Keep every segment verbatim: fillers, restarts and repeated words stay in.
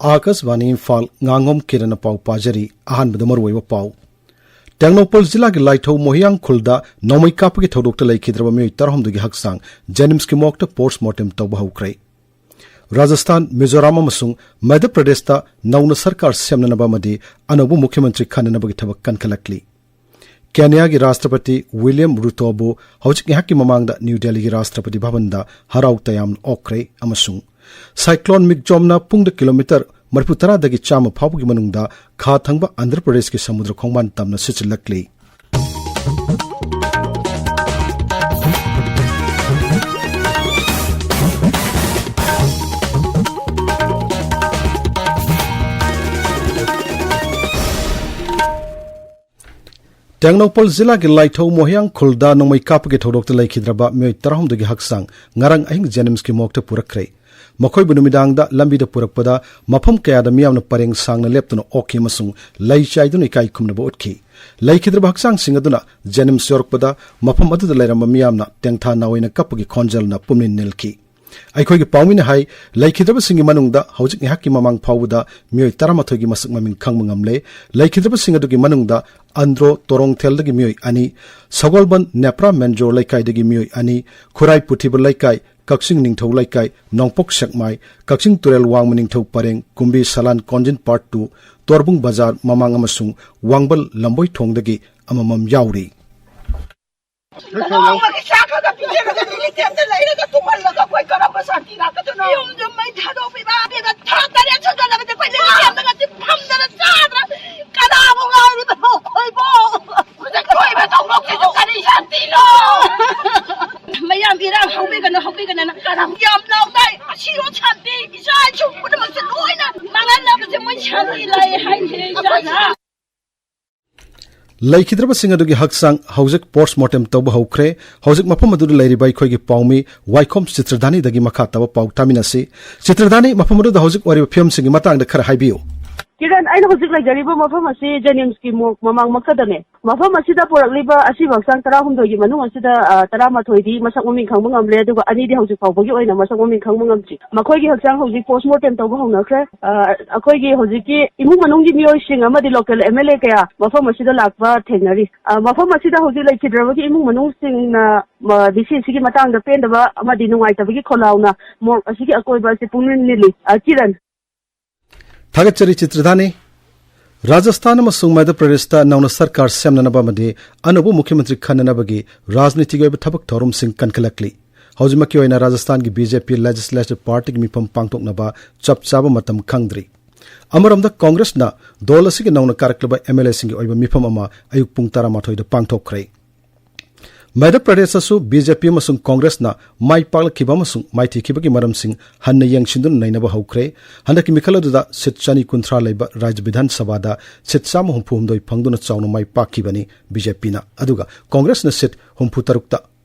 ꯑꯥꯀꯥꯁꯕꯥꯅꯤ ꯏꯝꯐꯥꯜ, ꯉꯥꯉꯣꯝ ꯀꯤꯔꯟꯅ ꯄꯥꯎ ꯄꯥꯖꯔꯤ꯫ ꯑꯍꯥꯟꯕꯗ ꯃꯔꯨꯑꯣꯏꯕ ꯄꯥꯎ꯫ ꯇꯦꯡꯅꯧꯄꯜ ꯖꯤꯂꯥꯒꯤ ꯂꯥꯏꯊꯧ ꯃꯣꯍꯤꯌꯥꯡ ꯈꯨꯜꯗ ꯅꯣꯡꯃꯩ ꯀꯥꯞꯄꯒꯤ ꯊꯧꯗꯣꯛꯇ ꯂꯩꯈꯤꯗ꯭ꯔꯕ ꯃꯤꯑꯣꯏ ꯇꯔꯥꯍꯨꯝꯗꯣꯏꯒꯤ ꯍꯛꯆꯥꯡ ꯖꯦꯅꯤꯝꯁꯀꯤ ꯃꯣꯔꯒꯇ ꯄꯣꯁꯠꯃꯣꯔꯇꯦꯝ ꯇꯧꯕ ꯍꯧꯈ꯭ꯔꯦ꯫ ꯔꯥꯖꯁꯊꯥꯟ, ꯃꯤꯖꯣꯔꯥꯝ ꯑꯃꯁꯨꯡ ꯃꯙ꯭ꯌ ꯄ꯭ꯔꯗꯦꯁꯇ ꯅꯧꯅ ꯁꯔꯀꯥꯔ ꯁꯦꯝꯅꯅꯕ ꯑꯃꯗꯤ ꯑꯅꯧꯕ ꯃꯨꯈ꯭ꯌꯃꯟꯇ꯭ꯔꯤ ꯈꯟꯅꯅꯕꯒꯤ ꯊꯕꯛ ꯀꯟꯈꯠꯂꯛꯂꯤ꯫ ꯀꯦꯅꯤꯌꯥꯒꯤ ꯔꯥꯁꯇ꯭ꯔꯄꯇꯤ ꯋꯤꯂꯤꯌꯝ ꯔꯨꯇꯣꯕꯨ ꯍꯧꯖꯤꯛ ꯉꯥꯏꯍꯥꯛꯀꯤ ꯃꯃꯥꯡꯗ ꯅ꯭ꯌꯨ ꯗꯦꯜꯂꯤꯒꯤ ꯔꯥꯁꯇ꯭ꯔꯄꯇꯤ ꯚꯕꯟꯗ ꯍꯔꯥꯎ ꯇꯌꯥꯝꯅ ꯑꯣꯛꯈ꯭ꯔꯦ ꯑꯃꯁꯨꯡ ꯁꯥꯏꯀ꯭ꯂꯣꯟ ꯃꯤꯛꯖꯣꯝꯅ ꯄꯨꯡꯗ ꯀꯤꯂꯣꯃꯤꯇꯔ ꯃꯔꯤꯐꯨ ꯇꯔꯥꯗꯒꯤ ꯆꯥꯝꯃ ꯐꯥꯎꯕꯒꯤ ꯃꯅꯨꯡꯗ ꯈꯥ ꯊꯪꯕ ꯑꯟꯙ꯭ꯔ ꯄ꯭ꯔꯗꯦꯁꯀꯤ ꯁꯃꯨꯗ꯭ꯔ ꯈꯣꯡꯕꯥꯟ ꯇꯝꯅ ꯁꯤꯠꯆꯤꯜꯂꯛꯂꯤ꯫ ꯇꯦꯡꯅꯧꯄꯜ ꯖꯤꯂꯥꯒꯤ ꯂꯥꯏꯊꯧ ꯃꯣꯍꯤꯌꯥꯡ ꯈꯨꯜꯗ ꯅꯣꯡꯃꯩ ꯀꯥꯞꯄꯒꯤ ꯊꯧꯗꯣꯛꯇ ꯂꯩꯈꯤꯗ꯭ꯔꯕ ꯃꯤꯑꯣꯏ ꯇꯔꯥꯍꯨꯝꯗꯣꯏꯒꯤ ꯍꯛꯆꯥꯡ ꯉꯔꯥꯡ ꯑꯍꯤꯡ ꯖꯦꯅꯤꯝꯁꯀꯤ ꯃꯣꯔꯒꯇ ꯄꯨꯔꯛꯈ꯭ꯔꯦ꯫ ꯃꯈꯣꯏꯕꯨ ꯅꯨꯃꯤꯗꯥꯡꯗ ꯂꯝꯕꯤꯗ ꯄꯨꯔꯛꯄꯗ ꯃꯐꯝ ꯀꯌꯥꯗ ꯃꯤꯌꯥꯝꯅ ꯄꯔꯦꯡ ꯁꯥꯡꯅ ꯂꯦꯞꯇꯨꯅ ꯑꯣꯛꯈꯤ ꯑꯃꯁꯨꯡ ꯂꯩ ꯆꯥꯏꯗꯨꯅ ꯏꯀꯥꯏ ꯈꯨꯝꯅꯕ ꯎꯠꯈꯤ꯫ ꯂꯩꯈꯤꯗ꯭ꯔꯕ ꯍꯛꯆꯥꯡꯁꯤꯡ ꯑꯗꯨꯅ ꯖꯦꯅꯤꯝꯁ ꯌꯧꯔꯛꯄꯗ ꯃꯐꯝ ꯑꯗꯨꯗ ꯂꯩꯔꯝꯕ ꯃꯤꯌꯥꯝꯅ ꯇꯦꯡꯊꯥ ꯅꯥꯑꯣꯏꯅ ꯀꯞꯄꯒꯤ ꯈꯣꯟꯖꯦꯜꯅ ꯄꯨꯝꯅꯤꯟ ꯅꯤꯜꯈꯤ꯫ ꯑꯩꯈꯣꯏꯒꯤ ꯄꯥꯎꯃꯤꯅ ꯍꯥꯏ, ꯂꯩꯈꯤꯗ꯭ꯔꯕꯁꯤꯡꯒꯤ ꯃꯅꯨꯡꯗ ꯍꯧꯖꯤꯛ ꯉꯥꯏꯍꯥꯛꯀꯤ ꯃꯃꯥꯡ ꯐꯥꯎꯕꯗ ꯃꯤꯑꯣꯏ ꯇꯔꯥꯃꯥꯊꯣꯏꯒꯤ ꯃꯁꯛ ꯃꯃꯤꯡ ꯈꯪꯕ ꯉꯝꯂꯦ꯫ ꯂꯩꯈꯤꯗ꯭ꯔꯕꯁꯤꯡ ꯑꯗꯨꯒꯤ ꯃꯅꯨꯡꯗ ꯑꯟꯗ꯭ꯔꯣ ꯇꯣꯔꯣꯡꯊꯦꯜꯗꯒꯤ ꯃꯤꯑꯣꯏ ꯑꯅꯤ, ꯁꯒꯣꯜꯕꯟ ꯅꯦꯄ꯭ꯔꯥ ꯃꯦꯟꯖꯣꯔ ꯂꯩꯀꯥꯏꯗꯒꯤ ꯃꯤꯑꯣꯏ ꯑꯅꯤ, ꯈꯨꯔꯥꯏ ꯄꯨꯊꯤꯕ ꯂꯩꯀꯥꯏ, ꯀꯛꯆꯤꯡ ꯅꯤꯡꯊꯧ ꯂꯩꯀꯥꯏ, ꯅꯣꯡꯄꯣꯛ ꯁꯦꯛꯃꯥꯏ, ꯀꯛꯆꯤꯡ ꯇꯨꯔꯦꯜ ꯋꯥꯡꯃ ꯅꯤꯡꯊꯧ ꯄꯔꯦꯡ, ꯀꯨꯝꯕꯤ ꯁꯂꯥꯟ ꯀꯣꯟꯖꯤꯟ ꯄꯥꯔꯠ ꯇꯨ, ꯇꯣꯔꯕꯨꯡ ꯕꯖꯥꯔ ꯃꯃꯥꯡ ꯑꯃꯁꯨꯡ ꯋꯥꯡꯕꯜ ꯂꯝꯕꯣꯏ ꯊꯣꯡꯗꯒꯤ ꯑꯃꯃꯝ ꯌꯥꯎꯔꯤ꯫ ꯅꯣꯡꯃꯒꯤ ꯆꯥꯛ ꯈꯔ ꯈꯔ ꯄꯤꯖꯔꯒ ꯔꯤꯂꯤꯐ ꯀꯦꯝꯞꯇ ꯂꯩꯔꯒ ꯇꯨꯝꯍꯜꯂꯒ ꯑꯩꯈꯣꯏ ꯀꯔꯝꯕ ꯁꯥꯟꯇꯤ ꯂꯥꯛꯀꯗꯣꯏꯅꯣ? ꯌꯨꯝꯁꯨ ꯃꯩ ꯊꯥꯗꯣꯛꯄꯤꯕ, ꯑꯗꯨꯒ ꯊꯥ ꯇꯔꯦꯠ ꯁꯨꯖꯜꯂꯕꯗꯤ ꯑꯩꯈꯣꯏ ꯔꯤꯂꯤꯐ ꯀꯦꯝꯞꯇꯒ ꯐꯝꯗꯅ ꯆꯥꯗꯅ ꯀꯅꯥꯕꯨ ꯉꯥꯏꯔꯤꯕꯅꯣ ꯑꯩꯈꯣꯏꯕꯣ? ꯍꯧꯖꯤꯛ ꯊꯣꯛꯏꯕ ꯊꯧꯗꯣꯛꯁꯤꯁꯨ ꯀꯔꯤ ꯁꯥꯟꯇꯤꯅꯣ? ꯃꯌꯥꯝ ꯏꯔꯥꯡ ꯍꯧꯕꯤꯒꯅꯨ, ꯍꯧꯕꯤꯒꯅꯨꯅ ꯀꯔꯝ ꯌꯥꯝ ꯂꯥꯎꯗꯥꯏ? ꯑꯁꯤꯔꯣ ꯁꯥꯟꯇꯤ, ꯏꯆꯥ ꯏꯁꯨ ꯄꯨꯝꯅꯃꯛꯁꯦ ꯂꯣꯏꯅ ꯃꯥꯡꯍꯟꯅꯕꯁꯦ ꯃꯣꯏ ꯁꯥꯟꯇꯤ ꯂꯥꯛꯑꯦ ꯍꯥꯏꯁꯦ ꯏꯆꯥꯅ꯫ ꯂꯩꯈꯤꯗ꯭ꯔꯕꯁꯤꯡ ꯑꯗꯨꯒꯤ ꯍꯛꯆꯥꯡ ꯍꯧꯖꯤꯛ ꯄꯣꯁꯠꯃꯣꯔꯇꯦꯝ ꯇꯧꯕ ꯍꯧꯈ꯭ꯔꯦ꯫ ꯍꯧꯖꯤꯛ ꯃꯐꯝ ꯑꯗꯨꯗ ꯂꯩꯔꯤꯕ ꯑꯩꯈꯣꯏꯒꯤ ꯄꯥꯎꯃꯤ ꯋꯥꯏꯈꯣꯝ ꯆꯤꯇ꯭ꯔꯗꯥꯅꯤꯗꯒꯤ ꯃꯈꯥ ꯇꯥꯕ ꯄꯥꯎ ꯇꯥꯃꯤꯟꯅꯁꯤ꯫ ꯆꯤꯇ꯭ꯔꯗꯥꯅꯤ, ꯃꯐꯝ ꯑꯗꯨꯗ ꯍꯧꯖꯤꯛ ꯑꯣꯏꯔꯤꯕ ꯐꯤꯕꯝꯁꯤꯡꯒꯤ ꯃꯇꯥꯡꯗ ꯈꯔ ꯍꯥꯏꯕꯤꯌꯨ꯫ ꯀꯤꯔꯟ, ꯑꯩꯅ ꯍꯧꯖꯤꯛ ꯂꯩꯖꯔꯤꯕ ꯃꯐꯝ ꯑꯁꯤ ꯖꯦꯅꯤꯝꯁꯀꯤ ꯃꯣꯔꯒ ꯃꯃꯥꯡꯃꯛꯇꯗꯅꯦ꯫ ꯃꯐꯝ ꯑꯁꯤꯗ ꯄꯨꯔꯛꯂꯤꯕ ꯑꯁꯤꯕ ꯍꯛꯆꯥꯡ ꯇꯔꯥꯍꯨꯝꯗꯣꯏꯒꯤ ꯃꯅꯨꯡ ꯑꯁꯤꯗ, ꯑ, ꯇꯔꯥꯃꯥꯊꯣꯏꯗꯤ ꯃꯁꯛ ꯃꯃꯤꯡ ꯈꯪꯕ ꯉꯝꯂꯦ, ꯑꯗꯨꯒ ꯑꯅꯤꯗꯤ ꯍꯧꯖꯤꯛ ꯐꯥꯎꯕꯒꯤ ꯑꯣꯏꯅ ꯃꯁꯛ ꯃꯃꯤꯡ ꯈꯪꯕ ꯉꯝꯗ꯭ꯔꯤ꯫ ꯃꯈꯣꯏꯒꯤ ꯍꯛꯆꯥꯡ ꯍꯧꯖꯤꯛ ꯄꯣꯁꯃꯣꯔꯇꯦꯝ ꯇꯧꯕ ꯍꯧꯅꯈ꯭ꯔꯦ꯫ ꯑ, ꯑꯩꯈꯣꯏꯒꯤ ꯍꯧꯖꯤꯛꯀꯤ ꯏꯃꯨꯡ ꯃꯅꯨꯡꯒꯤ ꯃꯤꯑꯣꯏꯁꯤꯡ ꯑꯃꯗꯤ ꯂꯣꯀꯦꯜ ꯑꯦꯝ ꯑꯦꯜ ꯑꯦ ꯀꯌꯥ ꯃꯐꯝ ꯑꯁꯤꯗ ꯂꯥꯛꯄ ꯊꯦꯡꯅꯔꯤ꯫ ꯑ, ꯃꯐꯝ ꯑꯁꯤꯗ ꯍꯧꯖꯤꯛ ꯂꯩꯈꯤꯗ꯭ꯔꯕꯒꯤ ꯏꯃꯨꯡ ꯃꯅꯨꯡꯁꯤꯡꯅ, ꯃ, ꯗꯤ ꯁꯤ ꯑꯁꯤꯒꯤ ꯃꯇꯥꯡꯗ ꯄꯦꯟꯗꯕ ꯑꯃꯗꯤ ꯅꯨꯡꯉꯥꯏꯇꯕꯒꯤ ꯈꯣꯜꯂꯥꯎꯅ ꯃꯣꯔꯒ ꯑꯁꯤꯒꯤ ꯑꯀꯣꯏꯕ ꯑꯁꯤ ꯄꯨꯡꯅꯤꯜ ꯅꯤꯜꯂꯤ꯫ ꯑ, ꯀꯤꯔꯟ꯫ ꯊꯥꯒꯠꯆꯔꯤ ꯆꯤꯇ꯭ꯔꯗꯥꯅꯤ꯫ ꯔꯥꯖꯁꯊꯥꯟ ꯑꯃꯁꯨꯡ ꯃꯙ꯭ꯌ ꯄ꯭ꯔꯗꯦꯁꯇ ꯅꯧꯅ ꯁꯔꯀꯥꯔ ꯁꯦꯝꯅꯅꯕ ꯑꯃꯗꯤ ꯑꯅꯧꯕ ꯃꯨꯈ꯭ꯌ ꯃꯟꯇ꯭ꯔꯤ ꯈꯟꯅꯅꯕꯒꯤ ꯔꯥꯖꯅꯤꯇꯤꯒꯤ ꯑꯣꯏꯕ ꯊꯕꯛ ꯊꯧꯔꯝꯁꯤꯡ ꯀꯟꯈꯠꯂꯛꯂꯤ꯫ ꯍꯧꯖꯤꯛꯃꯛꯀꯤ ꯑꯣꯏꯅ ꯔꯥꯖꯁꯊꯥꯟꯒꯤ ꯕꯤ ꯖꯦ ꯄꯤ ꯂꯦꯖꯤꯁꯂꯦꯇꯤꯚ ꯄꯥꯔꯇꯤꯒꯤ ꯃꯤꯐꯝ ꯄꯥꯡꯊꯣꯛꯅꯕ ꯆꯞ ꯆꯥꯕ ꯃꯇꯝ ꯈꯪꯗ꯭ꯔꯤ꯫ ꯑꯃꯔꯣꯝꯗ ꯀꯣꯡꯒ꯭ꯔꯦꯁꯅ ꯗꯣꯜ ꯑꯁꯤꯒꯤ ꯅꯧꯅ ꯀꯥꯔꯛꯂꯕ ꯑꯦꯝ ꯑꯦꯜ ꯑꯦꯁꯤꯡꯒꯤ ꯑꯣꯏꯕ ꯃꯤꯐꯝ ꯑꯃ ꯑꯌꯨꯛ ꯄꯨꯡ ꯇꯔꯥꯃꯥꯊꯣꯏꯗ ꯄꯥꯡꯊꯣꯛꯈ꯭ꯔꯦ꯫ ꯃꯙ꯭ꯌ ꯄ꯭ꯔꯗꯦꯁꯇꯁꯨ ꯕꯤ ꯖꯦ ꯄꯤ ꯑꯃꯁꯨꯡ ꯀꯣꯡꯒ꯭ꯔꯦꯁꯅ ꯃꯥꯏ ꯄꯥꯛꯂꯛꯈꯤꯕ ꯑꯃꯁꯨꯡ ꯃꯥꯏꯊꯤꯈꯤꯕꯒꯤ ꯃꯔꯝꯁꯤꯡ ꯍꯟꯅ ꯌꯦꯡꯁꯤꯟꯗꯨꯅ ꯅꯩꯅꯕ ꯍꯧꯈ꯭ꯔꯦ꯫ ꯍꯟꯗꯛꯀꯤ ꯃꯤꯈꯜ ꯑꯗꯨꯗ ꯁꯤꯠ ꯆꯅꯤ ꯀꯨꯟꯊ꯭ꯔꯥ ꯂꯩꯕ ꯔꯥꯖ꯭ꯌ ꯕꯤꯙꯥꯟ ꯁꯚꯥꯗ ꯁꯤꯠ ꯆꯥꯝꯃ ꯍꯨꯝꯐꯨ ꯍꯨꯝꯗꯣꯏ ꯐꯪꯗꯨꯅ ꯆꯥꯎꯅ ꯃꯥꯏ ꯄꯥꯛꯈꯤꯕꯅꯤ ꯕꯤ ꯖꯦ ꯄꯤꯅ, ꯑꯗꯨꯒ ꯀꯣꯡꯒ꯭ꯔꯦꯁꯅ ꯁꯤꯠ ꯍꯨꯝꯐꯨ ꯇꯔꯨꯛꯇ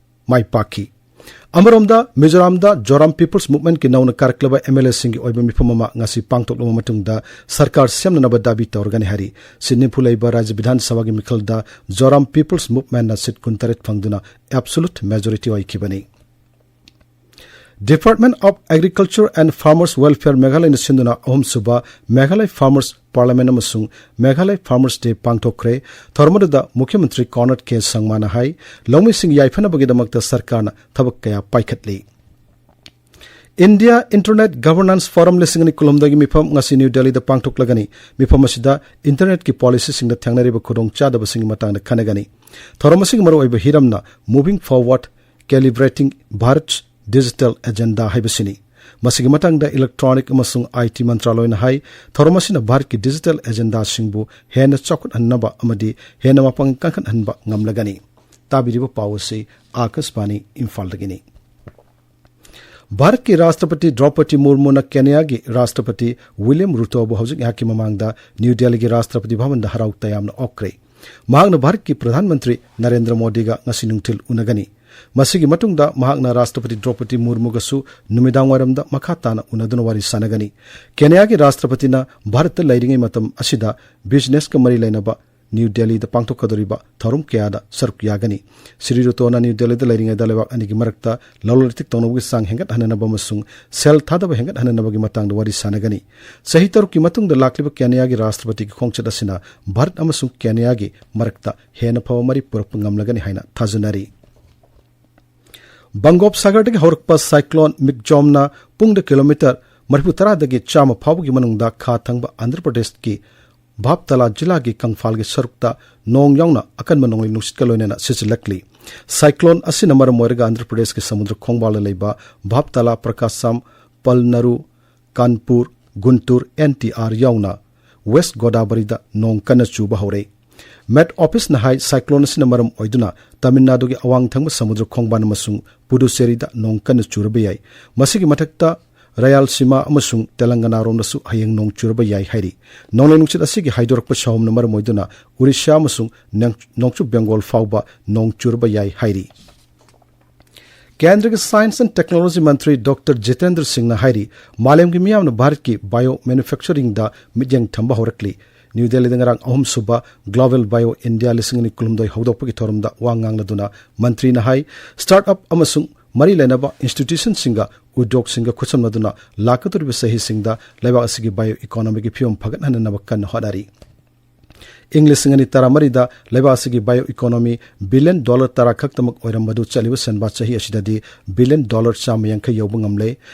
ꯃꯥꯏ ꯄꯥꯛꯈꯤ꯫ ꯑꯃꯔꯣꯝꯗ ꯃꯤꯖꯣꯔꯥꯝꯗ ꯖꯣꯔꯥꯝ ꯄꯤꯄꯜꯁ ꯃꯨꯚꯃꯦꯟꯠꯀꯤ ꯅꯧꯅ ꯀꯥꯔꯛꯂꯕ ꯑꯦꯝ ꯑꯦꯜ ꯑꯦꯁꯤꯡꯒꯤ ꯑꯣꯏꯕ ꯃꯤꯐꯝ ꯑꯃ ꯉꯁꯤ ꯄꯥꯡꯊꯣꯛꯂꯕ ꯃꯇꯨꯡꯗ ꯁꯔꯀꯥꯔ ꯁꯦꯝꯅꯅꯕ ꯗꯥꯕꯤ ꯇꯧꯔꯒꯅꯤ ꯍꯥꯏꯔꯤ꯫ ꯁꯤꯠ ꯅꯤꯐꯨ ꯂꯩꯕ ꯔꯥꯖ꯭ꯌ ꯕꯤꯙꯥꯟ ꯁꯚꯥꯒꯤ ꯃꯤꯈꯜꯗ ꯖꯣꯔꯥꯝ ꯄꯤꯄꯜꯁ ꯃꯨꯚꯃꯦꯟꯠꯅ ꯁꯤꯠ ꯀꯨꯟꯇꯔꯦꯠ ꯐꯪꯗꯨꯅ ꯑꯦꯕꯁꯣꯂꯨꯠ ꯃꯦꯖꯣꯔꯤꯇꯤ ꯑꯣꯏꯈꯤꯕꯅꯤ꯫ Department of Agriculture and Farmers Welfare ꯃꯦꯘꯥꯂꯌꯅ ꯁꯤꯟꯗꯨꯅ ꯑꯍꯨꯝꯁꯨꯕ ꯃꯦꯘꯥꯂꯌ ꯐꯥꯔꯃꯔꯁ ꯄꯥꯔꯂꯤꯌꯥꯃꯦꯟꯠ ꯑꯃꯁꯨꯡ ꯃꯦꯘꯥꯂꯌ ꯐꯥꯔꯃꯔꯁ ꯗꯦ ꯄꯥꯡꯊꯣꯛꯈ꯭ꯔꯦ꯫ ꯊꯧꯔꯝ ꯑꯗꯨꯗ ꯃꯨꯈ꯭ꯌ ꯃꯟꯇ꯭ꯔꯤ ꯀꯣꯅꯔꯥꯗ ꯀꯦ ꯁꯪꯃꯥꯅ ꯍꯥꯏ, ꯂꯧꯃꯤꯁꯤꯡ ꯌꯥꯏꯐꯅꯕꯒꯤꯗꯃꯛꯇ ꯁꯔꯀꯥꯔꯅ ꯊꯕꯛ ꯀꯌꯥ ꯄꯥꯏꯈꯠꯂꯤ꯫ ꯏꯟꯗꯤꯌꯥ ꯏꯟꯇꯔꯅꯦꯠ ꯒꯚꯔꯅꯥꯟꯁ ꯐꯣꯔꯝ ꯂꯤꯁꯤꯡ ꯑꯅꯤ ꯀꯨꯟꯍꯨꯝꯗꯣꯏꯒꯤ ꯃꯤꯐꯝ ꯉꯁꯤ ꯅ꯭ꯌꯨ ꯗꯦꯜꯂꯤꯗ ꯄꯥꯡꯊꯣꯛꯂꯒꯅꯤ꯫ ꯃꯤꯐꯝ ꯑꯁꯤꯗ ꯏꯟꯇꯔꯅꯦꯠꯀꯤ ꯄꯣꯂꯤꯁꯤꯁꯤꯡꯗ ꯊꯦꯡꯅꯔꯤꯕ ꯈꯨꯗꯣꯡꯆꯥꯗꯕꯁꯤꯡꯒꯤ ꯃꯇꯥꯡꯗ ꯈꯟꯅꯒꯅꯤ꯫ ꯊꯧꯔꯝ ꯑꯁꯤꯒꯤ ꯃꯔꯨꯑꯣꯏꯕ ꯍꯤꯔꯝꯅ Moving Forward, Calibrating Bharat's Digital Agenda ꯍꯥꯏꯕꯁꯤꯅꯤ꯫ ꯃꯁꯤꯒꯤ ꯃꯇꯥꯡꯗ ꯏꯂꯦꯛꯇ꯭ꯔꯣꯅꯤꯛ ꯑꯃꯁꯨꯡ ꯑꯥꯏ ꯇꯤ ꯃꯟꯇ꯭ꯔꯥꯂꯣꯏꯅ ꯍꯥꯏ, ꯊꯧꯔꯝ ꯑꯁꯤꯅ ꯚꯥꯔꯠꯀꯤ ꯗꯤꯖꯤꯇꯦꯜ ꯑꯦꯖꯦꯟꯗꯥꯁꯤꯡꯕꯨ ꯍꯦꯟꯅ ꯆꯥꯎꯈꯠꯍꯟꯅꯕ ꯑꯃꯗꯤ ꯍꯦꯟꯅ ꯃꯄꯥꯡꯒꯜ ꯀꯟꯈꯠꯍꯟꯕ ꯉꯝꯂꯒꯅꯤ꯫ ꯇꯥꯕꯤꯔꯤꯕ ꯄꯥꯎ ꯑꯁꯤ ꯑꯥꯀꯥꯁꯕꯥꯅꯤ ꯏꯝꯐꯥꯜꯗꯒꯤꯅꯤ꯫ ꯚꯥꯔꯠꯀꯤ ꯔꯥꯁꯇ꯭ꯔꯄꯇꯤ ꯗ꯭ꯔꯧꯄꯗꯤ ꯃꯨꯔꯃꯨꯅ ꯀꯦꯅꯤꯌꯥꯒꯤ ꯔꯥꯁꯇ꯭ꯔꯄꯇꯤ ꯋꯤꯂꯤꯌꯝ ꯔꯨꯇꯣꯕꯨ ꯍꯧꯖꯤꯛ ꯉꯥꯏꯍꯥꯛꯀꯤ ꯃꯃꯥꯡꯗ ꯅ꯭ꯌꯨ ꯗꯦꯜꯂꯤꯒꯤ ꯔꯥꯁꯇ꯭ꯔꯄꯇꯤ ꯚꯕꯟꯗ ꯍꯔꯥꯎ ꯇꯌꯥꯝꯅ ꯑꯣꯛꯈ꯭ꯔꯦ꯫ ꯃꯍꯥꯛꯅ ꯚꯥꯔꯠꯀꯤ ꯄ꯭ꯔꯙꯥꯟ ꯃꯟꯇ꯭ꯔꯤ ꯅꯔꯦꯟꯗ꯭ꯔ ꯃꯣꯗꯤꯒ ꯉꯁꯤ ꯅꯨꯡꯊꯤꯜ ꯎꯅꯒꯅꯤ꯫ ꯃꯁꯤꯒꯤ ꯃꯇꯨꯡꯗ ꯃꯍꯥꯛꯅ ꯔꯥꯁꯇ꯭ꯔꯄꯇꯤ ꯗ꯭ꯔꯧꯄꯗꯤ ꯃꯨꯔꯃꯨꯒꯁꯨ ꯅꯨꯃꯤꯗꯥꯡ ꯋꯥꯏꯔꯝꯗ ꯃꯈꯥ ꯇꯥꯅ ꯎꯅꯗꯨꯅ ꯋꯥꯔꯤ ꯁꯥꯟꯅꯒꯅꯤ꯫ ꯀꯦꯅꯤꯌꯥꯒꯤ ꯔꯥꯁꯇ꯭ꯔꯄꯇꯤꯅ ꯚꯥꯔꯠꯇ ꯂꯩꯔꯤꯉꯩ ꯃꯇꯝ ꯑꯁꯤꯗ ꯕꯤꯖꯤꯅꯦꯁꯀ ꯃꯔꯤ ꯂꯩꯅꯕ ꯅ꯭ꯌꯨ ꯗꯦꯜꯂꯤꯗ ꯄꯥꯡꯊꯣꯛꯀꯗꯧꯔꯤꯕ ꯊꯧꯔꯝ ꯀꯌꯥꯗ ꯁꯔꯨꯛ ꯌꯥꯒꯅꯤ꯫ ꯁ꯭ꯔꯤ ꯔꯨꯇꯣꯅ ꯅ꯭ꯌꯨ ꯗꯦꯜꯂꯤꯗ ꯂꯩꯔꯤꯉꯩꯗ ꯂꯩꯕꯥꯛ ꯑꯅꯤꯒꯤ ꯃꯔꯛꯇ ꯂꯂꯣꯟ ꯏꯇꯤꯛ ꯇꯧꯅꯕꯒꯤ ꯆꯥꯡ ꯍꯦꯟꯒꯠꯍꯟꯅꯅꯕ ꯑꯃꯁꯨꯡ ꯁꯦꯜ ꯊꯥꯗꯕ ꯍꯦꯟꯒꯠꯍꯟꯅꯅꯕꯒꯤ ꯃꯇꯥꯡꯗ ꯋꯥꯔꯤ ꯁꯥꯟꯅꯒꯅꯤ꯫ ꯆꯍꯤ ꯇꯔꯨꯛꯀꯤ ꯃꯇꯨꯡꯗ ꯂꯥꯛꯂꯤꯕ ꯀꯦꯅꯤꯌꯥꯒꯤ ꯔꯥꯁꯇ꯭ꯔꯄꯇꯤꯒꯤ ꯈꯣꯡꯆꯠ ꯑꯁꯤꯅ ꯚꯥꯔꯠ ꯑꯃꯁꯨꯡ ꯀꯦꯅꯤꯌꯥꯒꯤ ꯃꯔꯛꯇ ꯍꯦꯟꯅ ꯐꯕ ꯃꯔꯤ ꯄꯨꯔꯛꯄ ꯉꯝꯂꯒꯅꯤ ꯍꯥꯏꯅ ꯊꯥꯖꯅꯔꯤ꯫ ꯕꯪꯒꯣꯞ ꯁꯥꯒꯔꯗꯒꯤ ꯍꯧꯔꯛꯄ ꯁꯥꯏꯀ꯭ꯂꯣꯟ ꯃꯤꯛꯖꯣꯝꯅ ꯄꯨꯡꯗ ꯀꯤꯂꯣꯃꯤꯇꯔ ꯃꯔꯤꯐꯨ ꯇꯔꯥꯗꯒꯤ ꯆꯥꯝꯃ ꯐꯥꯎꯕꯒꯤ ꯃꯅꯨꯡꯗ ꯈꯥ ꯊꯪꯕ ꯑꯟꯙ꯭ꯔ ꯄ꯭ꯔꯗꯦꯁꯀꯤ ꯚꯥꯞꯇꯂꯥ ꯖꯤꯂꯥꯒꯤ ꯀꯪꯐꯥꯜꯒꯤ ꯁꯔꯨꯛꯇ ꯅꯣꯡ ꯌꯥꯎꯅ ꯑꯀꯟꯕ ꯅꯣꯡꯂꯩ ꯅꯨꯡꯁꯤꯠꯀ ꯂꯣꯏꯅꯅ ꯁꯤꯖꯤꯜꯂꯛꯂꯤ꯫ ꯁꯥꯏꯀ꯭ꯂꯣꯟ ꯑꯁꯤꯅ ꯃꯔꯝ ꯑꯣꯏꯔꯒ ꯑꯟꯙ꯭ꯔ ꯄ꯭ꯔꯗꯦꯁꯀꯤ ꯁꯃꯨꯗ꯭ꯔ ꯈꯣꯡꯕꯥꯜꯗ ꯂꯩꯕ Bapatla, Prakasam, Palnadu, Kanpur, Guntur, N T R ꯌꯥꯎꯅ ꯋꯦꯁ ꯒꯣꯗꯥꯕꯔꯤꯗ ꯅꯣꯡ ꯀꯟꯅ ꯆꯨꯕ ꯍꯧꯔꯦ꯫ ꯃꯦꯠ ꯑꯣꯐꯤꯁꯅ ꯍꯥꯏ, ꯁꯥꯏꯀ꯭ꯂꯣꯟ ꯑꯁꯤꯅ ꯃꯔꯝ ꯑꯣꯏꯗꯨꯅ ꯇꯥꯃꯤꯜ ꯅꯥꯗꯨꯒꯤ ꯑꯋꯥꯡ ꯊꯪꯕ ꯁꯃꯨꯗ꯭ꯔ ꯈꯣꯡꯕꯥꯟ ꯑꯃꯁꯨꯡ ꯄꯨꯗꯨꯆꯦꯔꯤꯗ ꯅꯣꯡ ꯀꯟꯅ ꯆꯨꯔꯕ ꯌꯥꯏ꯫ ꯃꯁꯤꯒꯤ ꯃꯊꯛꯇ ꯔꯌꯥꯜꯁꯤꯃꯥ ꯑꯃꯁꯨꯡ ꯇꯦꯂꯪꯒꯅꯥꯔꯣꯝꯗꯁꯨ ꯍꯌꯦꯡ ꯅꯣꯡ ꯆꯨꯔꯕ ꯌꯥꯏ ꯍꯥꯏꯔꯤ꯫ ꯅꯣꯡꯂꯩ ꯅꯨꯡꯁꯤꯠ ꯑꯁꯤꯒꯤ ꯍꯥꯏꯗꯣꯔꯛꯄ ꯁꯥꯍꯣꯝꯅ ꯃꯔꯝ ꯑꯣꯏꯗꯨꯅ ꯎꯔꯤꯁꯥ ꯑꯃꯁꯨꯡ ꯅꯣꯡ-, ꯅꯣꯡꯆꯨꯞ ꯕꯦꯡꯒꯣꯜ ꯐꯥꯎꯕ ꯅꯣꯡ ꯆꯨꯔꯕ ꯌꯥꯏ ꯍꯥꯏꯔꯤ꯫ ꯀꯦꯟꯗ꯭ꯔꯒꯤ science and technology Mantri doctor Jitendra ꯁꯤꯡꯅ ꯍꯥꯏꯔꯤ, ꯃꯥꯂꯦꯝꯒꯤ ꯃꯤꯌꯥꯝꯅ ꯚꯥꯔꯠꯀꯤ ꯕꯥꯏꯑꯣ ꯃꯦꯅꯨꯐꯦꯛꯆꯔꯤꯡꯗ ꯃꯤꯠꯌꯦꯡ ꯊꯝꯕ ꯍꯧꯔꯛꯂꯤ꯫ ꯅ꯭ꯌꯨ ꯗꯦꯜꯂꯤꯗ ꯉꯔꯥꯡ ꯑꯍꯨꯝꯁꯨꯕ ꯒ꯭ꯂꯣꯕꯦꯜ ꯕꯥꯏꯑꯣ ꯏꯟꯗꯤꯌꯥ ꯂꯤꯁꯤꯡ ꯑꯅꯤ ꯀꯨꯟꯍꯨꯝꯗꯣꯏ ꯍꯧꯗꯣꯛꯄꯒꯤ ꯊꯧꯔꯝꯗ ꯋꯥ ꯉꯥꯡꯂꯗꯨꯅ ꯃꯟꯇ꯭ꯔꯤꯅ ꯍꯥꯏ, ꯁ꯭ꯇꯥꯔꯠ ꯑꯞ ꯑꯃꯁꯨꯡ ꯃꯔꯤ ꯂꯩꯅꯕ ꯏꯟꯁꯇꯤꯇ꯭ꯌꯨꯁꯟꯁꯤꯡꯒ ꯎꯗ꯭ꯌꯣꯒꯁꯤꯡꯒ ꯈꯨꯠꯁꯝꯅꯗꯨꯅ ꯂꯥꯛꯀꯗꯧꯔꯤꯕ ꯆꯍꯤꯁꯤꯡꯗ ꯂꯩꯕꯥꯛ ꯑꯁꯤꯒꯤ ꯕꯥꯏꯑꯣ ꯏꯀꯣꯅꯣꯃꯤꯒꯤ ꯐꯤꯕꯝ ꯐꯒꯠꯍꯟꯅꯅꯕ ꯀꯟꯅ ꯍꯣꯠꯅꯔꯤ꯫ ꯏꯪ ꯂꯤꯁꯤꯡ ꯑꯅꯤ ꯇꯔꯥꯃꯔꯤꯗ ꯂꯩꯕꯥꯛ ꯑꯁꯤꯒꯤ ꯕꯥꯏꯑꯣ ꯏꯀꯣꯅꯣꯃꯤ ꯕꯤꯂꯤꯌꯟ ꯗꯣꯂꯔ ꯇꯔꯥ ꯈꯛꯇꯃꯛ ꯑꯣꯏꯔꯝꯕꯗꯨ ꯆꯠꯂꯤꯕ ꯁꯦꯟꯕꯥ ꯆꯍꯤ ꯑꯁꯤꯗꯗꯤ ꯕꯤꯂꯤꯌꯟ ꯗꯣꯂꯔ ꯆꯥꯝꯃ ꯌꯥꯡꯈꯩ ꯌꯧꯕ ꯉꯝꯂꯦ꯫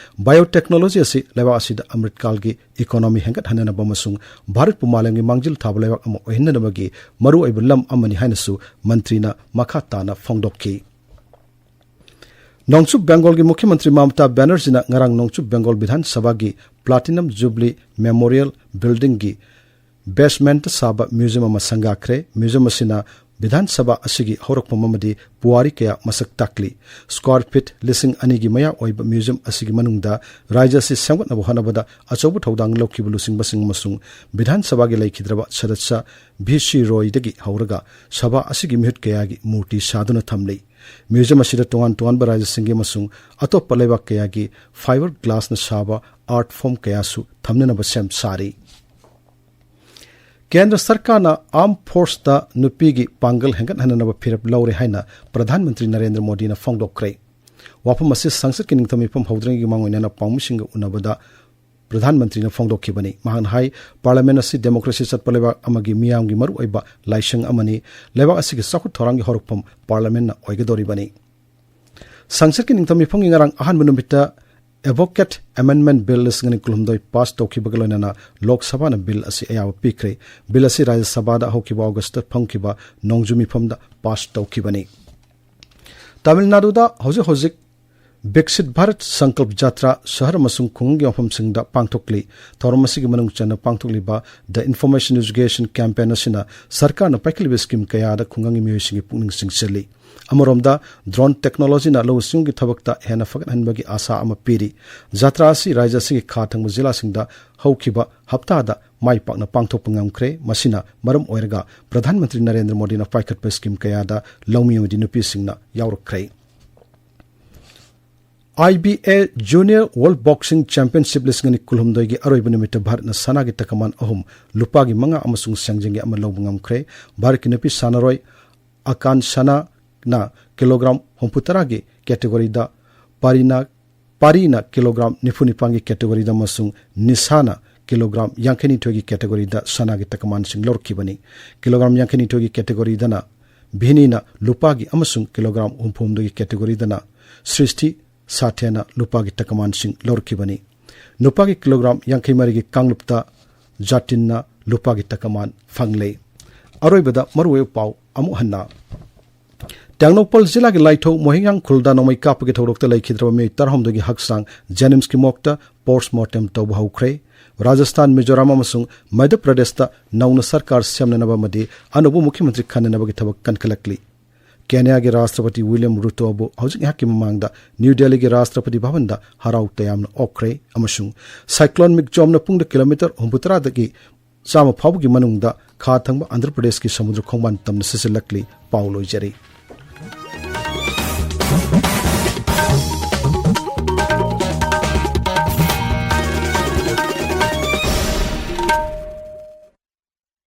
ꯕꯥꯏꯑꯣ ꯇꯦꯛꯅꯣꯂꯣꯖꯤ ꯑꯁꯤ ꯂꯩꯕꯥꯛ ꯑꯁꯤꯗ ꯑꯃ꯭ꯔꯤꯠꯀꯥꯜꯒꯤ ꯏꯀꯣꯅꯣꯃꯤ ꯍꯦꯟꯒꯠꯍꯟꯅꯅꯕ ꯑꯃꯁꯨꯡ ꯚꯥꯔꯠꯄꯨ ꯃꯥꯂꯦꯝꯒꯤ ꯃꯥꯡꯖꯤꯜ ꯊꯥꯕ ꯂꯩꯕꯥꯛ ꯑꯃ ꯑꯣꯏꯍꯟꯅꯅꯕꯒꯤ ꯃꯔꯨꯑꯣꯏꯕ ꯂꯝ ꯑꯃꯅꯤ ꯍꯥꯏꯅꯁꯨ ꯃꯟꯇ꯭ꯔꯤꯅ ꯃꯈꯥ ꯇꯥꯅ ꯐꯣꯡꯗꯣꯛꯈꯤ꯫ ꯅꯣꯡꯆꯨꯞ ꯕꯦꯡꯒꯣꯜꯒꯤ ꯃꯨꯈ꯭ꯌ ꯃꯟꯇ꯭ꯔꯤ ꯃꯃꯇꯥ ꯕꯦꯅꯔꯖꯤꯅ ꯉꯔꯥꯡ ꯅꯣꯡꯆꯨꯞ ꯕꯦꯡꯒꯣꯜ ꯕꯤꯙꯥꯟ ꯁꯚꯥꯒꯤ ꯄ꯭ꯂꯥꯇꯤꯅꯝ ꯖꯨꯕꯂꯤ ꯃꯦꯃꯣꯔꯤꯌꯦꯜ ꯕꯤꯜꯗꯤꯡꯒꯤ ꯕꯦꯁꯃꯦꯟꯠꯇ ꯁꯥꯕ ꯃ꯭ꯌꯨꯖꯤꯌꯝ ꯑꯃ ꯁꯪꯒꯥꯈ꯭ꯔꯦ꯫ ꯃ꯭ꯌꯨꯖꯤꯌꯝ ꯑꯁꯤꯅ ꯕꯤꯙꯥꯟ ꯁꯚꯥ ꯑꯁꯤꯒꯤ ꯍꯧꯔꯛꯐꯝ ꯑꯃꯗꯤ ꯄꯨꯋꯥꯔꯤ ꯀꯌꯥ ꯃꯁꯛ ꯇꯥꯛꯂꯤ꯫ ꯁ꯭ꯀ꯭ꯋꯥꯔ ꯐꯤꯠ ꯂꯤꯁꯤꯡ ꯑꯅꯤꯒꯤ ꯃꯌꯥ ꯑꯣꯏꯕ ꯃ꯭ꯌꯨꯖꯤꯌꯝ ꯑꯁꯤꯒꯤ ꯃꯅꯨꯡꯗ ꯔꯥꯖ꯭ꯌ ꯑꯁꯤ ꯁꯦꯝꯒꯠꯅꯕ ꯍꯣꯠꯅꯕꯗ ꯑꯆꯧꯕ ꯊꯧꯗꯥꯡ ꯂꯧꯈꯤꯕ ꯂꯨꯆꯤꯡꯕꯁꯤꯡ ꯑꯃꯁꯨꯡ ꯕꯤꯙꯥꯟ ꯁꯚꯥꯒꯤ ꯂꯩꯈꯤꯗ꯭ꯔꯕ ꯁꯗꯠꯁ꯭ꯌ ꯚꯤ ꯁꯤ ꯔꯣꯏꯗꯒꯤ ꯍꯧꯔꯒ ꯁꯚꯥ ꯑꯁꯤꯒꯤ ꯃꯤꯍꯨꯠ ꯀꯌꯥꯒꯤ ꯃꯨꯔꯇꯤ ꯁꯥꯗꯨꯅ ꯊꯝꯂꯤ꯫ ꯃ꯭ꯌꯨꯖꯤꯌꯝ ꯑꯁꯤꯗ ꯇꯣꯉꯥꯟ ꯇꯣꯉꯥꯟꯕ ꯔꯥꯖ꯭ꯌꯁꯤꯡꯒꯤ ꯑꯃꯁꯨꯡ ꯑꯇꯣꯞꯄ ꯂꯩꯕꯥꯛ ꯀꯌꯥꯒꯤ fiber glassꯅ ꯁꯥꯕ art form ꯀꯌꯥꯁꯨ ꯊꯝꯅꯅꯕ ꯁꯦꯝ ꯁꯥꯔꯤ꯫ ꯀꯦꯟꯗ꯭ꯔ ꯁꯔꯀꯥꯔꯅ armed forceꯇ ꯅꯨꯄꯤꯒꯤ ꯄꯥꯡꯒꯜ ꯍꯦꯟꯒꯠꯍꯟꯅꯅꯕ ꯐꯤꯔꯦꯞ ꯂꯧꯔꯦ ꯍꯥꯏꯅ ꯄ꯭ꯔꯙꯥꯟ ꯃꯟꯇ꯭ꯔꯤ ꯅꯔꯦꯟꯗ꯭ꯔ ꯃꯣꯗꯤꯅ ꯐꯣꯡꯗꯣꯛꯈ꯭ꯔꯦ꯫ ꯋꯥꯐꯝ ꯑꯁꯤ ꯁꯪꯁꯠꯀꯤ ꯅꯤꯡꯊꯧ ꯃꯤꯐꯝ ꯍꯧꯗ꯭ꯔꯤꯉꯩꯒꯤ ꯃꯥꯡꯑꯣꯏꯅꯅ ꯄꯥꯎꯃꯤꯁꯤꯡꯒ ꯎꯅꯕꯗ ꯄ꯭ꯔꯙꯥꯟ ꯃꯟꯇ꯭ꯔꯤꯅ ꯐꯣꯡꯗꯣꯛꯈꯤꯕꯅꯤ꯫ ꯃꯍꯥꯛꯅ ꯍꯥꯏ, ꯄꯥꯔꯂꯤꯌꯥꯃꯦꯟ ꯑꯁꯤ ꯗꯦꯃꯣꯀ꯭ꯔꯦꯁꯤ ꯆꯠꯄ ꯂꯩꯕꯥꯛ ꯑꯃꯒꯤ ꯃꯤꯌꯥꯝꯒꯤ ꯃꯔꯨꯑꯣꯏꯕ ꯂꯥꯏꯁꯪ ꯑꯃꯅꯤ꯫ ꯂꯩꯕꯥꯛ ꯑꯁꯤꯒꯤ ꯆꯥꯎꯈꯠ ꯊꯧꯔꯥꯡꯒꯤ ꯍꯧꯔꯛꯐꯝ ꯄꯥꯔꯂꯤꯌꯥꯃꯦꯟꯅ ꯑꯣꯏꯒꯗꯧꯔꯤꯕꯅꯤ꯫ ꯁꯪꯁꯠꯀꯤ ꯅꯤꯡꯊꯧ ꯃꯤꯐꯝꯒꯤ ꯉꯔꯥꯡ ꯑꯍꯥꯟꯕ ꯅꯨꯃꯤꯠꯇ Advocate Amendment Bill ꯂꯤꯁꯤꯡ ꯑꯅꯤ ꯀꯨꯟꯍꯨꯝꯗꯣꯏ ꯄꯥꯁ ꯇꯧꯈꯤꯕꯒ ꯂꯣꯏꯅꯅ ꯂꯣꯛ ꯁꯚꯥꯅ ꯕꯤꯜ ꯑꯁꯤ ꯑꯌꯥꯕ ꯄꯤꯈ꯭ꯔꯦ꯫ ꯕꯤꯜ ꯑꯁꯤ ꯔꯥꯖ꯭ꯌ ꯁꯚꯥꯗ ꯍꯧꯈꯤꯕ ꯑꯣꯒꯁꯇ ꯐꯝꯈꯤꯕ ꯅꯣꯡꯖꯨ ꯃꯤꯐꯝꯗ ꯄꯥꯁ ꯇꯧꯈꯤꯕꯅꯤ꯫ ꯇꯥꯃꯤꯜ ꯅꯥꯗꯨꯗ ꯍꯧꯖꯤꯛ ꯍꯧꯖꯤꯛ ꯕꯤꯛꯁꯤꯠ ꯚꯥꯔꯠ ꯁꯪꯀꯜꯞ ꯖꯥꯇ꯭ꯔꯥ ꯁꯍꯔ ꯑꯃꯁꯨꯡ ꯈꯨꯡꯒꯪꯒꯤ ꯃꯐꯝꯁꯤꯡꯗ ꯄꯥꯡꯊꯣꯛꯂꯤ꯫ ꯊꯧꯔꯝ ꯑꯁꯤꯒꯤ ꯃꯅꯨꯡ ꯆꯟꯅ ꯄꯥꯡꯊꯣꯛꯂꯤꯕ The Information Education Campaign ꯑꯁꯤꯅ ꯁꯔꯀꯥꯔꯅ ꯄꯥꯏꯈꯠꯂꯤꯕ ꯁ꯭ꯀꯤꯝ ꯀꯌꯥꯗ ꯈꯨꯡꯒꯪꯒꯤ ꯃꯤꯑꯣꯏꯁꯤꯡꯒꯤ ꯄꯨꯛꯅꯤꯡ ꯆꯤꯡꯁꯤꯜꯂꯤ꯫ ꯑꯃꯔꯣꯝꯗ, ꯗ꯭ꯔꯣꯟ ꯇꯦꯛꯅꯣꯂꯣꯖꯤꯅ ꯂꯧꯎ ꯁꯤꯡꯎꯒꯤ ꯊꯕꯛꯇ ꯍꯦꯟꯅ ꯐꯒꯠꯍꯟꯕꯒꯤ ꯑꯥꯁꯥ ꯑꯃ ꯄꯤꯔꯤ꯫ ꯖꯥꯇ꯭ꯔꯥ ꯑꯁꯤ ꯔꯥꯖ꯭ꯌ ꯑꯁꯤꯒꯤ ꯈꯥ ꯊꯪꯕ ꯖꯤꯂꯥꯁꯤꯡꯗ ꯍꯧꯈꯤꯕ ꯍꯞꯇꯥꯗ ꯃꯥꯏ ꯄꯥꯛꯅ ꯄꯥꯡꯊꯣꯛꯄ ꯉꯝꯈ꯭ꯔꯦ꯫ ꯃꯁꯤꯅ ꯃꯔꯝ ꯑꯣꯏꯔꯒ ꯄ꯭ꯔꯙꯥꯟ ꯃꯟꯇ꯭ꯔꯤ ꯅꯔꯦꯟꯗ꯭ꯔ ꯃꯣꯗꯤꯅ ꯄꯥꯏꯈꯠꯄ ꯁ꯭ꯀꯤꯝ ꯀꯌꯥꯗ ꯂꯧꯃꯤ ꯑꯃꯗꯤ ꯅꯨꯄꯤꯁꯤꯡꯅ ꯌꯥꯎꯔꯛꯈ꯭ꯔꯦ꯫ IBA Junior World Boxing Championship ꯂꯤꯁꯤꯡ ꯑꯅꯤ ꯀꯨꯟꯍꯨꯝꯗꯣꯏꯒꯤ ꯑꯔꯣꯏꯕ ꯅꯨꯃꯤꯠꯇ ꯚꯥꯔꯠꯅ ꯁꯅꯥꯒꯤ ꯇꯀꯃꯥꯟ ꯑꯍꯨꯝ, ꯂꯨꯄꯥꯒꯤ ꯃꯉꯥ ꯑꯃꯁꯨꯡ ꯁꯦꯡꯖꯦꯡꯒꯤ ꯑꯃ ꯂꯧꯕ ꯉꯝꯈ꯭ꯔꯦ꯫ ꯚꯥꯔꯠꯀꯤ ꯅꯨꯄꯤ ꯁꯥꯟꯅꯔꯣꯏ ꯑꯀꯥꯟ ꯁꯅꯥꯅ ꯀꯤꯂꯣꯒ꯭ꯔꯥꯝ ꯍꯨꯝꯐꯨꯇꯔꯥꯒꯤ ꯀꯦꯇꯦꯒꯣꯔꯤꯗ, ꯄꯥꯔꯤꯅ, ꯄꯥꯔꯤꯅ ꯀꯤꯂꯣꯒ꯭ꯔꯥꯝ ꯅꯤꯐꯨꯅꯤꯄꯥꯟꯒꯤ ꯀꯦꯇꯦꯒꯣꯔꯤꯗ ꯑꯃꯁꯨꯡ ꯅꯤꯁꯥꯅ ꯀꯤꯂꯣꯒ꯭ꯔꯥꯝ ꯌꯥꯡꯈꯩꯅꯤꯊꯣꯏꯒꯤ ꯀꯦꯇꯦꯒꯣꯔꯤꯗ ꯁꯅꯥꯒꯤ ꯇꯀꯃꯥꯟꯁꯤꯡ ꯂꯧꯔꯛꯈꯤꯕꯅꯤ꯫ ꯀꯤꯂꯣꯒ꯭ꯔꯥꯝ ꯌꯥꯡꯈꯩꯅꯤꯊꯣꯏꯒꯤ ꯀꯦꯇꯦꯒꯣꯔꯤꯗꯅ ꯚꯤꯅꯤꯅ ꯂꯨꯄꯥꯒꯤ ꯑꯃꯁꯨꯡ ꯀꯤꯂꯣꯒ꯭ꯔꯥꯝ ꯍꯨꯝꯐꯨꯍꯨꯝꯗꯣꯏꯒꯤ ꯀꯦꯇꯦꯒꯣꯔꯤꯗꯅ ꯁ꯭ꯔꯤꯁꯇꯤ ꯁꯥꯊ꯭ꯌꯅ ꯂꯨꯄꯥꯒꯤ ꯇꯀꯃꯥꯟꯁꯤꯡ ꯂꯧꯔꯛꯈꯤꯕꯅꯤ꯫ ꯅꯨꯄꯥꯒꯤ ꯀꯤꯂꯣꯒ꯭ꯔꯥꯝ ꯌꯥꯡꯈꯩ ꯃꯔꯤꯒꯤ ꯀꯥꯡꯂꯨꯞꯇ ꯖꯥꯇꯤꯟꯅ ꯂꯨꯄꯥꯒꯤ ꯇꯀꯃꯥꯟ ꯐꯪꯂꯦ꯫ ꯑꯔꯣꯏꯕꯗ ꯃꯔꯨꯑꯣꯏꯕ ꯄꯥꯎ ꯑꯃꯨꯛ ꯍꯟꯅ꯫ ꯇꯦꯡꯅꯧꯄꯜ ꯖꯤꯂꯥꯒꯤ ꯂꯥꯏꯊꯧ ꯃꯣꯍꯤꯌꯥꯡ ꯈꯨꯜꯗ ꯅꯣꯡꯃꯩ ꯀꯥꯞꯄꯒꯤ ꯊꯧꯗꯣꯛꯇ ꯂꯩꯈꯤꯗ꯭ꯔꯕ ꯃꯤꯑꯣꯏ ꯇꯔꯥꯍꯨꯝꯗꯣꯏꯒꯤ ꯍꯛꯆꯥꯡ JNIMSꯀꯤ morgueꯇ post mortem ꯇꯧꯕ ꯍꯧꯈ꯭ꯔꯦ꯫ ꯔꯥꯖꯁꯊꯥꯟ, ꯃꯤꯖꯣꯔꯥꯝ ꯑꯃꯁꯨꯡ ꯃꯙ꯭ꯌ ꯄ꯭ꯔꯗꯦꯁꯇ ꯅꯧꯅ ꯁꯔꯀꯥꯔ ꯁꯦꯝꯅꯅꯕ ꯑꯃꯗꯤ ꯑꯅꯧꯕ ꯃꯨꯈ꯭ꯌ ꯃꯟꯇ꯭ꯔꯤ ꯈꯟꯅꯅꯕꯒꯤ ꯊꯕꯛ ꯀꯟꯈꯠꯂꯛꯂꯤ꯫ ꯀꯦꯅꯤꯌꯥꯒꯤ ꯔꯥꯁꯇ꯭ꯔꯄꯇꯤ ꯋꯤꯂꯤꯌꯝ ꯔꯨꯇꯣꯕꯨ ꯍꯧꯖꯤꯛ ꯉꯥꯏꯍꯥꯛꯀꯤ ꯃꯃꯥꯡꯗ ꯅ꯭ꯌꯨ ꯗꯦꯜꯂꯤꯒꯤ ꯔꯥꯁꯇ꯭ꯔꯄꯇꯤ ꯚꯕꯟꯗ ꯍꯔꯥꯎ ꯇꯌꯥꯝꯅ ꯑꯣꯛꯈ꯭ꯔꯦ ꯑꯃꯁꯨꯡ cyclone ꯃꯤꯛꯖꯣꯝꯅ ꯄꯨꯡꯗ ꯀꯤꯂꯣꯃꯤꯇꯔ ꯍꯨꯝꯐꯨꯇꯔꯥꯗꯒꯤ ꯆꯥꯝꯃ ꯐꯥꯎꯕꯒꯤ ꯃꯅꯨꯡꯗ ꯈꯥ ꯊꯪꯕ ꯑꯟꯙ꯭ꯔ ꯄ꯭ꯔꯗꯦꯁꯀꯤ ꯁꯃꯨꯗ꯭ꯔ ꯈꯣꯡꯕꯥꯟ ꯇꯝꯅ ꯁꯤꯖꯤꯜꯂꯛꯂꯤ꯫ ꯄꯥꯎ ꯂꯣꯏꯖꯔꯤ꯫